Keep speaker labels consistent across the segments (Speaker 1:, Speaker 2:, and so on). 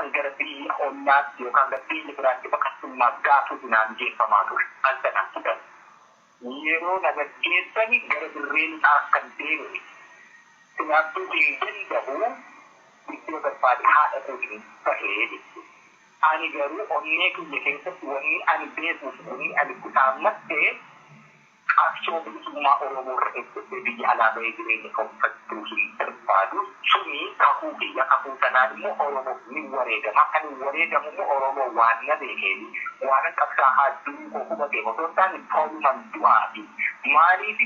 Speaker 1: Ani gara biyya ollaatti yookaan gara biyya biraatti baqattummaaf gaafatu naan geeffamaa ture. Al sanaan fudhan. Yeroo na gaggeessani gara dirreen akkan deemu. Silaattuu hin danda'u iddoo barbaade haadha kootiin bahee jechuudha. Ani garuu onnee kiyya keessatti wanni ani beekuuf wanni ani kutaammatte qabsoo bilisummaa Oromoo irra eeggatee biyya alaa bahee jireenya gonfachuu hin barbaadu. Suni kakuu kiyya, kakuu sanaan immoo Oromoof ni wareegama. Kan wareegamu immoo Oromoo waan na beekeeni waan qabsaa'aa jiruu koo hubatee osoo hin taane toluman du'aafi. Maaliif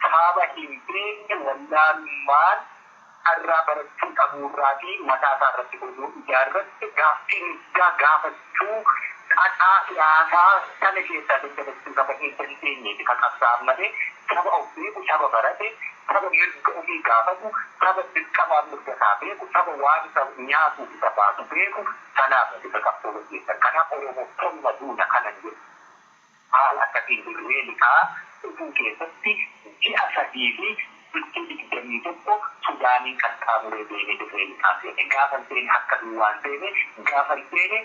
Speaker 1: saba hin beekne wallaalummaan irraa barachuu qabuurraa fi mataa isaa irratti godhuu ijaarratti gaaffii mirgaa gaafachuu xaxaa siyaasaa sana keessaa dandamachuu qaba hin dandeenyeef kan qabsaa'an malee saba of beeku, saba barate, saba mirga ofii gaafatu, saba dirqamaa mirga isaa beeku, saba waan isa nyaatu isa baasu beeku sanaaf isa qabsoo gaggeessan. Kanaaf Oromoo tolma duuna kanan jedhu. Haala akkasiin dirree liqaa dhufuu keessatti ji'a 3 fi bultii 21 Sudaaniin qaxxaamuree deemee dirree liqaa seene. Gaafa seene akka duwwaan seene, gaafa seene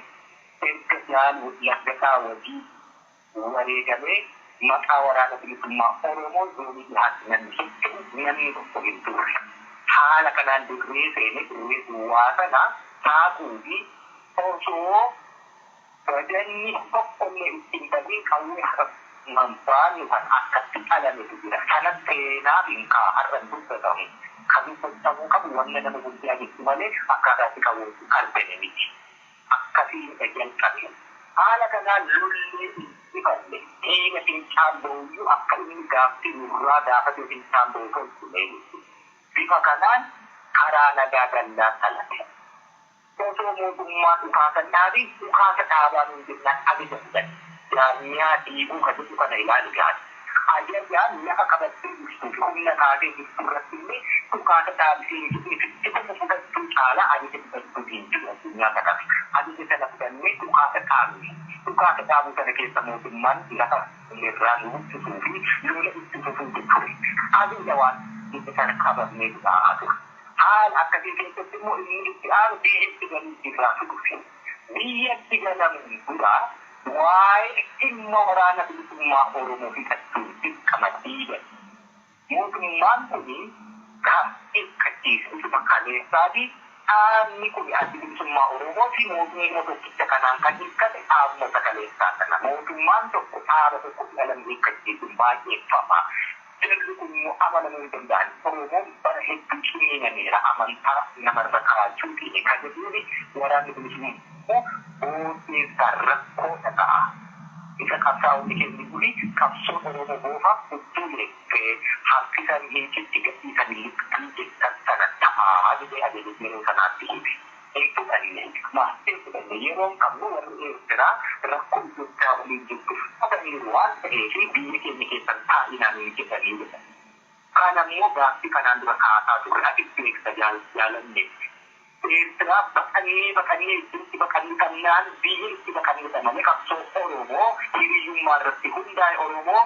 Speaker 1: erga jaal Laggasaa Wajii wareegamee maqaa waraana bilisummaa Oromoo zoonii dhihaatti namni socho'u namni tokko hin turre. Haala kanaan dirree seene, dirree duwwaa sana saaquu fi osoo badanni tokkollee ittiin bahin qawwee harkaan baannu kan akkatti qalametu jira. Sana seenaaf hin ka'a, har'a hin dubbatamu. Kan dubbatamuu qabu wanna nama guddaa jettu malee akkaataa itti qawwee argame miti. Akkasiin jalqabe. Haala kanaan lollee injifanne, diina fincaan ba'uyyuu akka inni gaaffii nurraa gaafatee fincaan ba'u tolchine jechuudha. Bifa kanaan karaa nagaa dallaa dhalate. Osoo mootummaa dhukaasa hin dhaabiin dhukaasa dhaabaa nuun jennaan ajaja fudhanne. Jaarmiyaa diiguu ka jedhu kana ilaali gaari. Ajajaan lafa qabattee jirtuu fi humna taatee jirtu irratti illee dhukaasa dhaabisee hin jedhee ficcifama fudhachuu caalaa ajaja fudhachuu hin jiru addunyaa kanarra. Ajaja sana fudhannee dhukaasa dhaabne. Dhukaasa dhaabuu sana keessa mootummaan lafa irraa nu buqqisuu fi lola itti fufuutu ture. Ajaja waan jedhe sana qabannee taa'aa ture. Haala akkasii keessatti immoo inni itti aanu biyyatti galuu irraa dhufe. Biyyatti galamuun dura waa'ee dhimma waraana bilisummaa Oromoo fixachuun dirqama diidan. Mootummaan kun kan hirkachiisu isuma kaleessaati. Dhaabni kun addi bilisummaa Oromoo fi mootummaa tokkicha kanaan kan hirkate dhaabuma kaleessaa sana. Mootummaan tokko dhaaba tokko alam hirkachiisuun baay'eeffama. Jarri kun immoo amanamuu hin danda'an. Oromoon bara hedduu ciniinameera amantaa namarra qabaachuutiin kan jedhuuni waraanni bilisummaa booddee rakkoo ta'a. Isa qabsaa'onni keenya kuni qabsoon Oromoo goofa hudduu leeffee harkisan hiikitti gadhiisan liqxii jettan sana ta'aa jedhee ajaja yeroo sanaatti hime. Hin fudhanne, maal fudhanne yeroon qabnu warri Eertiraa rakkoo Itoophiyaa waliin jirtu fudhataniiru waan ta'eef biyya keenya keessan taa'inaan jedhanii jedhan. Kana immoo gaaffii kanaan dura kaasaa turre ati beekta jaalanne. Eertiraa baqannee baqannee iddootti baqannee qabnaan biyya itti baqannee malee qabsoo Oromoo hiriyyummaa irratti hundaa'e Oromoo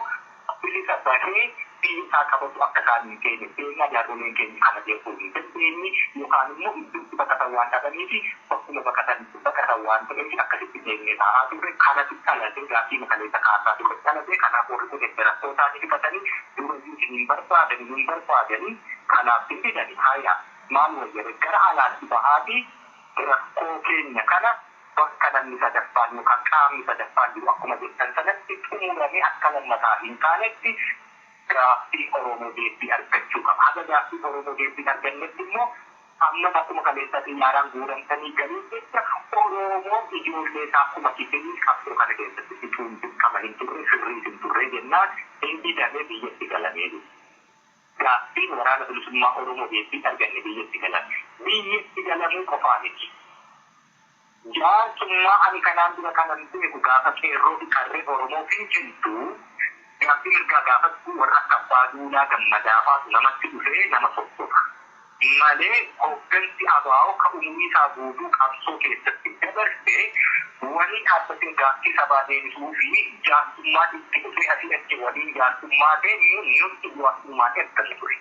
Speaker 1: bilisa bahee biyya isaa qabatu akka isaan hin keenya beekna jaarroleen keenya kana beekuu hin dandeenye yookaan immoo iddootti baqatan waan dhabaniif bakkuma baqatan baqatan waan ta'eef akkasitti deemnee taa'aa turre kanatu dhalatee gaaffii makaleessa kaasaa turre dhalatee kanaaf warri kun rakkoo isaanii fidatanii durayyuu hin barbaadanii hin barbaadanii kanaaf fidanii haaya maal wayyare gara alaatti bahaatii rakkoo keenya kana bakka namni sadaffaan yookaan qaamni sadaffaan jiru akkuma jettan sanatti xumuramee akka lammataa hin taanetti gaaffii Oromoo deebii argachuu qaba. Haga gaaffii Oromoo deebii argannetti immoo amma akkuma kaleessa xiyyaaraan guuramtanii galuu jecha Oromoon ijoollee isaa akkuma kifilii qabsoo kana keessatti fixuun dirqama hin turre sirrii hin turre jennaan hin didamee biyyatti galamee jiru. Gaaffiin waraana bilisummaa Oromoo deebii arganne biyyatti galame. Biyyatti galamuu qofaa miti. Jaarsummaa ani kanaan dura kanan beeku gaafa qeerroo fi qarreen Oromoo finciltu gaaffii mirgaa gaafattu warra akka Abbaa Duulaa Gammadaa faatu namatti dhufee nama sossoba. Malee hooggansi ABO ka umurii isaa guutuu qabsoo keessatti dabarse waliin dhaabbatee gaaffii sabaa deebisuu fi jaarsummaa itti dhufee asii achi waliin jaarsummaa deemu nutti jaarsummaa ergamu ture.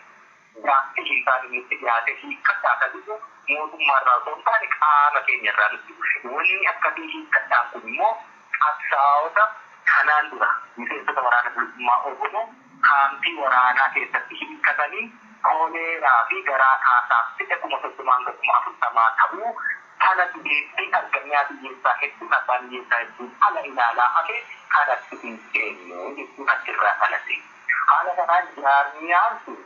Speaker 1: Gaaffii hin taane nutti dhiyaate hiikkadhaa kan dhufu Mootummaarraa osoo hin taane qaama keenyarraa nutti dhufe. Wanni akkasii hiikkadhaan kun immoo qabsaa'ota kanaan dura miseensota Waraana Bilisummaa Oromoo kaampii waraanaa keessatti hiikkatanii koleeraa fi garaa kaasaaf fide 30,000 hanga 40,000 ta'uu kana deebbii arganyaa hiyyeessaa hedduun abbaan hiyyeessaa hedduun ala ilaalaa hafe kanatti hin seennu jechuun achirraa dhalate. Haala kanaan jaarmiyaan sun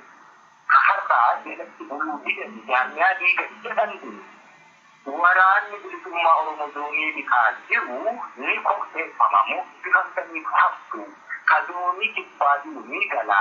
Speaker 1: har'aa jalatti buluu didan jaarmiyaa diigan jedhan kun Waraanni Bilisummaa Oromoo zoonii dhihaa jiru ni qopheeffama moggifamtaniif haftu ka zoonii kibbaa jiru ni gala.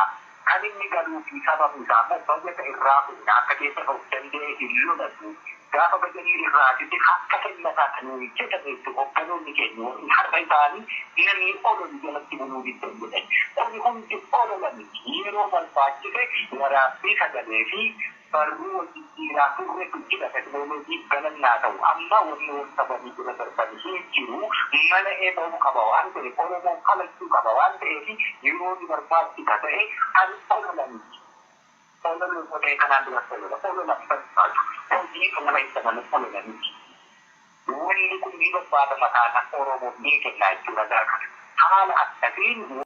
Speaker 1: Kan inni galuu fi sababni isaa immoo bajata irraa humna akka keessa of danda'e hin lolatu. Gaafa bajanni irraa cite akka kennataa kan nuyi jedhametti hogganoonni keenya warri har'a isaanii namni ololu jalatti buluu diddan jedhan. Kuni hundi olola miti. Yeroo barbaachise waraabbii sagalee fi barruu wal jijjiiraa turretu jira teknooloojii galannaa ta'u. Amma wanni wal qabanii bira darban hin jiru. Mana eeba'uu qaba waan ta'eef Oromoon kalachuu qaba waan ta'eef yeroo ni barbaachisa ta'e an olola miti. Olola ta'e kanaan dura olola olola barbaadu. Hojii nama isa malee olola miti. Wanni kun ni barbaadama taanaan Oromoon ni kenna jechuudha gaafa. Haala akkasiin